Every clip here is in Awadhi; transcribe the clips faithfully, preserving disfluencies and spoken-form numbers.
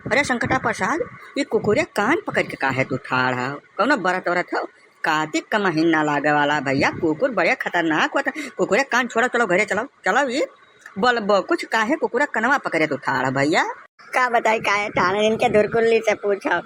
अरे संकटा प्रसाद, ई कुकुरे कान पकड़ के काहे तू ठाड़ हौ? कौनो बरत औरत हौ? कातिक का महीना लागे वाला भइया, कुकुर बड़े खतरनाक होत है। कुकुरे कान छोड़ो, चलो घरे चलो, चलो ई बोलबो कुछ, काहे कुकुरे कनवा पकड़े तू ठाड़ हौ भइया? का बताई काहे ठाड़ हन, इनके धुरकुल्ली से पूछो।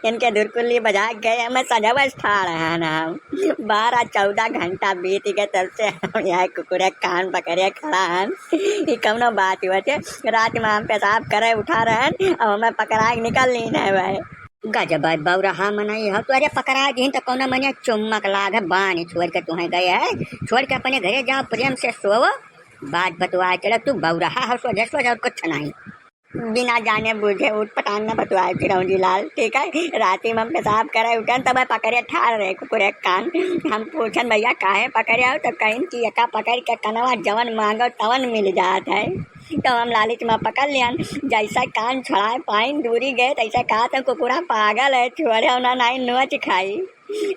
इनके धुरकुल्ली बजा के गए, हमें सजवस ठाड़ हन हम। बारह चौदह घंटा बीत गए, तब से हम यहाँ कुकुरे कान पकड़े खड़ा हन। ई कौनो बात हुआ थे? रात में हम पेशाब करे उठा रहन, अब हमें पकड़ा के निकल ली नहीं भाई। गजब बौरहा मनई हो तू। अरे पकड़ा दीन तो कौनो मने चुम्मक लाग है, बानी छोड़ के तुम्हें गए है, छोड़ के अपने घरे जाओ, प्रेम से सोवो, बात बतुआ चलो। तू बौरहा हो सोझे सोझे, और कुछ नहीं। बिना जाने बूझे ऊट पटांग न बतुआए चिरौंजी लाल, ठीक है? राती में हम पेशाब करे उठन, तब पकड़े ठाड़ रहे कुकुरे कान। हम पूछन, "भइया काहे पकड़े हो?" तो कहिन कि एका पकड़ के कनवा जवन मांगो तवन मिल जात है। तो हम लालच में पकड़ लियन, जैसे कान छोड़ाए पाइन दूरी गए, तैसे कहा तो कुकुरा पागल है, छोड़े ना, नहीं नोच खाई।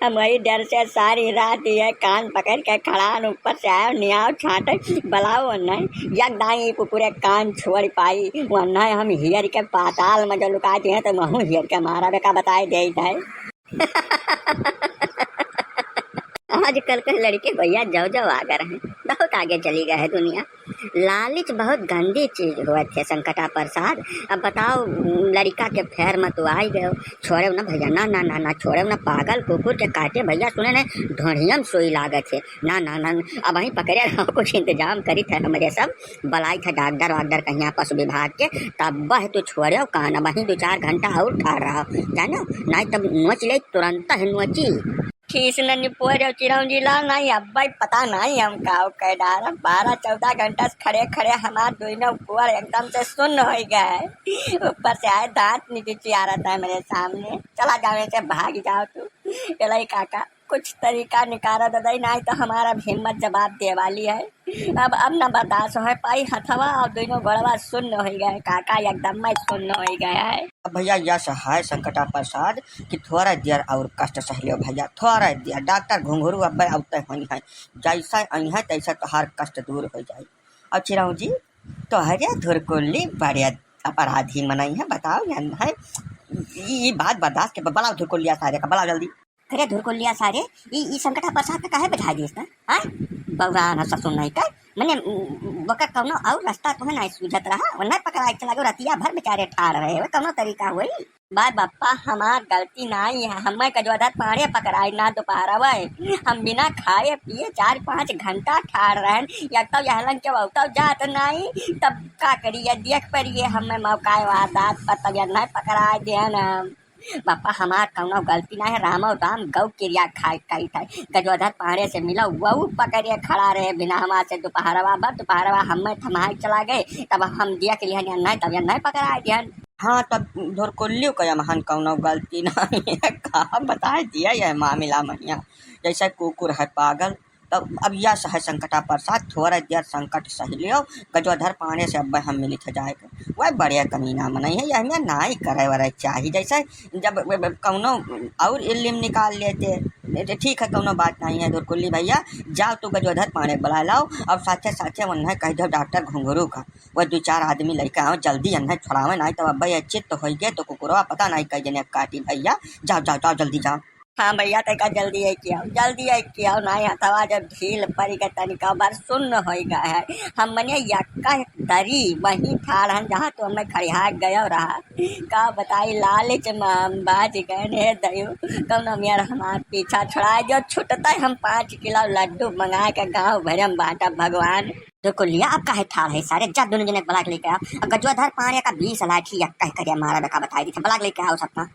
हम वही डर से सारी रात ये कान पकड़ के खड़ान, ऊपर से आयो नियाव छाटे, बलाओ नहीं, यक दाई कुकुरे कान छोड़ पाई, वरना हम हियर के पाताल में जो लुका दिए तो वहू हियर के मारा बेका बताए दे है। आजकल के लड़के भइया जौ जौ आगे रहे, बहुत आगे चली गए है दुनिया। लालच बहुत गंदी चीज होत है संकटा प्रसाद। अब बताओ, लड़िका के फेर में तू आई गयो, छोड़े ना भइया, ना, ना, ना, ना, छोड़े ना, पागल कुकुर के काटे भइया, सुने ने ढोढ़ियम सोई लागत है, ना, ना, ना, अब वहीं पकड़े रहो, कुछ इंतजाम करी थे हमरे सब, बुलाई थे डॉक्टर वाक्टर कहीं पशु विभाग के, तब वह तू छोड़े कान, अब वहीं दो चार घंटा और ठाड़ रहो, जानो, नहीं तब नोच ले, तुरंत है नोची। खीस न निपोर चिरौंजी लाल, नहीं अब्बई पता नहीं हम का कह डारब। बारह चौदह घंटा से खड़े खड़े हमार दोनों गोड़ एकदम से सुन्न हो गए। ऊपर से आए दांत नीचे चियारत है मेरे सामने। चला जाओ, ऐसे भाग जाओ तू। चला काका, कुछ तरीका निकारा दे दई, नहीं तो हमारा अब हिम्मत जवाब दे वाली है। अब, अब न बर्दाश्त हो पाई, हथवा और दोनों गोड़वा सुन्न हो गए, काका एकदम में सुन्न हो गए है। अब भइया, यस है संकटा प्रसाद कि थोड़ा देर और कष्ट सह लियो भइया, थोड़ा देर। डॉक्टर घुंघरू अब्बे अउते होई है, जैसे आई है तैसे तोहार कष्ट दूर हो जाई। और चिरौंजी, तोहरे धुरकुल्ली बड़े अपराधी मनई है, बताओ या है, ई, ई बात बर्दाश्त के, बुलाओ धुरकुल्लिया सारे का, बुलाओ जल्दी। अरे धुरकुल्लिया सारे, ई, ई संकटा प्रसाद का काहे बैठा दिए इसने? हाँ? बौरा ना ससुर नहीं का, मने, उम, वकर कौनो और रास्ता तुम्हें नहीं सूझत रहा, वो नहीं पकड़ाई चला गयो, रतिया भर बेचारे ठाड़ रहे, वो कौनो तरीका हुई? बाय बप्पा, हमार गलती नाई है, हमें गजोधर पाड़े पकड़ाई ना दोपहरवा। हम बिना खाए पिए चार पाँच घंटा ठाड़ रहन, या तो यहलन के वौतो जात नाई, तब का करिए, देख परिए हमें मौका वारदात पर, तब यह नहीं पकड़ाई दिया ना। बप्पा, हमार कौनो गलती ना है, रामो राम गौ किरिया खाए कही था। गजोधर पाड़े से मिला, वहू पकड़े खड़ा रहे बिना हमार से दोपहरवा भर, दोपहरवा हमें थमाए चला गए, तब हम दिया के लिए नहीं, तब यह नहीं पकड़ाए दिया। हाँ, तब धुरकुल्लियो का यमहन कौनो गलती नहीं है, का बताए दिया यह मामला मनिया, जैसे कुकुर है पागल। तब अब यह सह संकटा प्रसाद, थोड़ा देर संकट सह लियो, गजोधर पाड़े से अब हम मिलित जाए के। वह बढ़िया कमीना मनई है, यह में नाई करे वरे चाही, जैसे जब वे, वे कौनो और इल्लिम निकाल लेते, तो ठीक है, कौनो बात नहीं है। धुरकुल्ली भइया, जाओ तू गजोधर पाड़े बुला लाओ, और साथे साथे उन्हें कह दो डॉक्टर घुंघरू का, वो दो चार आदमी लेके आओ, जल्दी अन्हें छुड़ावे, नहीं तो अब भाई चित्त होई गए तो कुकुरवा पता नहीं कई जने काटी। भइया जाओ, जाओ, जाओ, जल्दी जाओ। हाँ भइया, तैका जल्दी आई किया, जल्दी आई किया, नहीं हथवा जब ढील पड़ी गए तनिका बार सुन्न होई गए है। हम मने यक्का दरी वहीं ठाड़ हन जहाँ तू हमें खड़िया गयो रहा। का बताई, लालच में हम बाज गए ने दयू। कौनो मेर हमार पीछा छुड़ाए जो छुटता हम पाँच किलो लड्डू मंगा के गाँव भर में बांटा भगवान। धुरकुल्लिया, अब काहे ठाड़ है सारे, जा दोनों जने बुला के लेके आओ। अब गजोधर पाड़े का बीस लाठी यक्का करिया मारा बेका बताई दी, बुला के लेके आओ सबका।